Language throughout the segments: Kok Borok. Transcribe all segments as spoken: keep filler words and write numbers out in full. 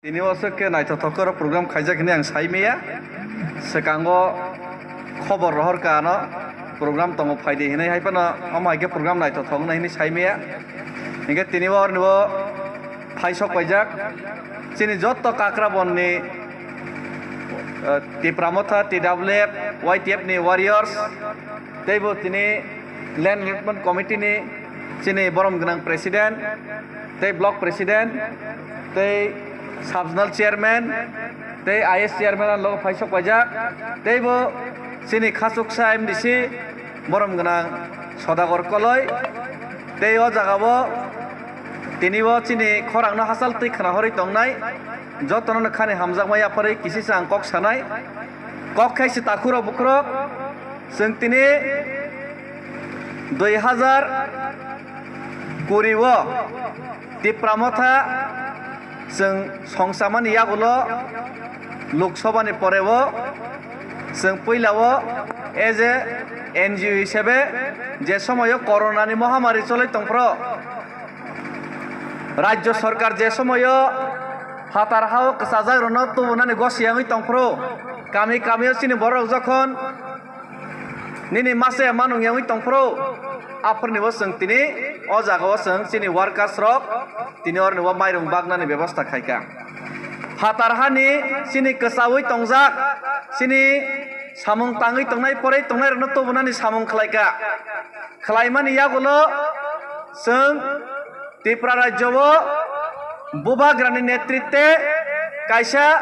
Tini o swk khe naithothok khe oro program khaijak hinwi ang sai maya. Swkango khobor rohor ka ano program tongo phaidi hinwi, hai phano omo hai khe program naithothok wngna hinwi sai maya. Hinkhe tini o oroni o phaisok paijak chini jotto Kakrabon ni, eh, Tipra Motha, T W F, Y T F ni warriors, teibo tini Land Development Committee ni chini borom gwnang president, tei block president, tei sub zonal chairman, tei I S chairman ang logo phaisok paijak, teibo chini khachuksa M D C borom gwnang Sodagar Koloi, tei o jaga o tini o chini khorang no hachal twi khna horwi tongnai, jotono no khani hamjakma yapharwi kisisa ang kok sanai, kok khai se takhurok bukhurok. Chwng tini dui hazar kuri o Tipra Motha chwng songchamani yagulo Lok Sabha ni pore o chwng puila o as a N G O hisabe je somoio Corona ni mohamari choloi tongphro, Rajya Sarkar je somoio phatar hao kwchajak rokno tubunani gosi wngwi tongphro, kami kami o chini borok jokhon nini mase manung wngwi tongphro, aphurni bo chwng tini o jaga o chwng chini workers rok tini orni bo mairung baknani bebosta khaikha. Phatar hani chini kwchaui tongjak, chini samung tangwi tongnai, porwi tongnai rokno tubunani samung khlaikha. Khlaimani yagulo chwng Tripura rajyo o Bubagrani netritwe kaisa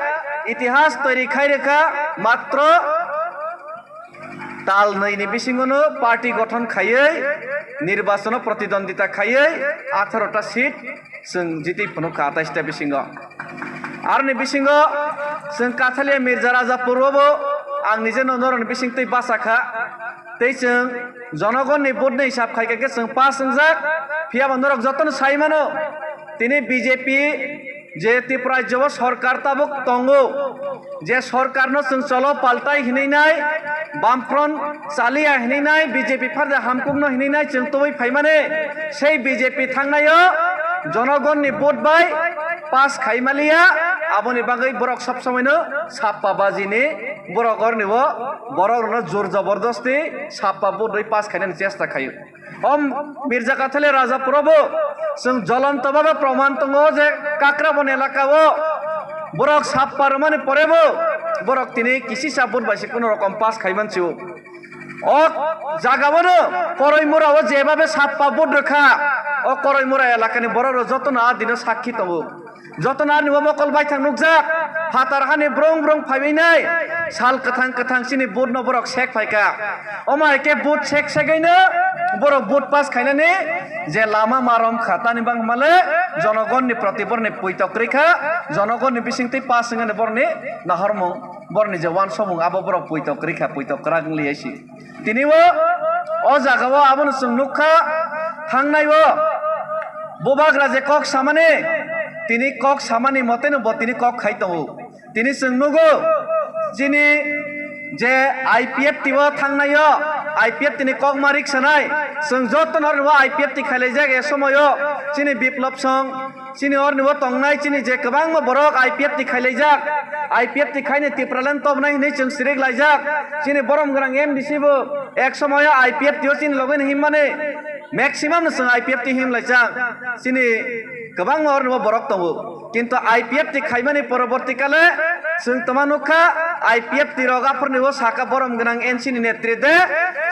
itihas toiri khai rwkha, matro tal nwi ni bisingo no party gothon khaiwi nirbachono protidwandita khaiwi atharo ta seat chwng jiti phunukha atais ta bisingo. Aroni bisingo chwng Kathalia Mirza Rajapur o bo ang nije no norokni bisingtwi bachakha. Tei chwng jonogonni vote ni hisab khaikha khe chwng pass wngjak. Phiya bo norok jotono sai mano, tini B J P je Tripura rajyo o sorkar tabuk tongo, je sorkar no chwng cholo paltai hinwi nai, Bamfront chaliya hinwi nai, B J P pharda hamkuk no hinwi nai chwng tubui phaimani, sei B J P thangnai o jonogonni vote bai pass khaimaliya, aboni bagwi borok sob somoi no sappa baji ni borok orni o borok rokno jor jobordosti sappa vote rwi pass khainani chesta khaio. O Mirza Kathalia Rajapur o bo chwng jolonto bhabe proman tongo je Kakrabon elaka o borok sappa rwmani pore bo borok tini kisisa vote bai se kuno rokom pass khaiman sio. O jaga o no Koroimura o jebabe sappa vote rwkha, o Koroimura elakani borok rok jotono a dino sakhi tongo. Jotono ani o mokol baithang nukjak, phatar hani brong brong phaiwi nai, sal kwthang kwthang chini vote no borok sek phaikha. Omo hai khe vote sek segwi no borok vote pass khainani je lama ma romkha, tani bangma le jonogonni proti borni puitok kwrwi kha, jonogonni bisingtwi pass wngani borni nahormung, borni je wansomung abo borok puitok kwrwi kha, puitok kwrak wng li hai si. Tini o, o jaga o abono chwng nukha, thangnai o Bubagra je kok samani, tini kok samani moteno bo tini kok khai tongo. Tini chwng nugo, chini je I P F T o thangnai o, I P F T ni kok ma rik sanai, chwng joto no I P F T khailaijak e somoio, chini Biplop song, chini orni o tongnai chini je kwbangma borok I P F T khailaijak, I P F T khaini Tipraland tobnai hinwi chwng sirik laijak. Chini borom gwnang M D C bo ek somoio I P F T o chini logoi no himmani, maximum no chwng I P F T him laijak. Chini kwbangma orni o borok tongo, kintu I P F T khaimani poroborti kale chwng toma nukha, I P F T rok aphurni o saka borom gwnang N C ni netritwe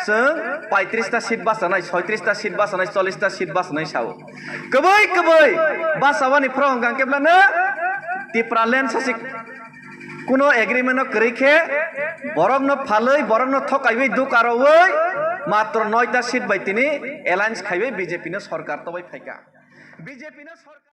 chwng paitris ta seat bachanai, soitris ta seat bachanai, chollis ta seat bachanai sao. Kwbwi kwbwi bachawani phwrwng hwnkha khe belano Tipraland sasi kuno agreement no kwrwi khe borokno phalwi, borokno thokaiwi, dukarawi matro noita seat bai tini alliance khaiwi B J P no sorkar tobai phaikha. B J P no sorkar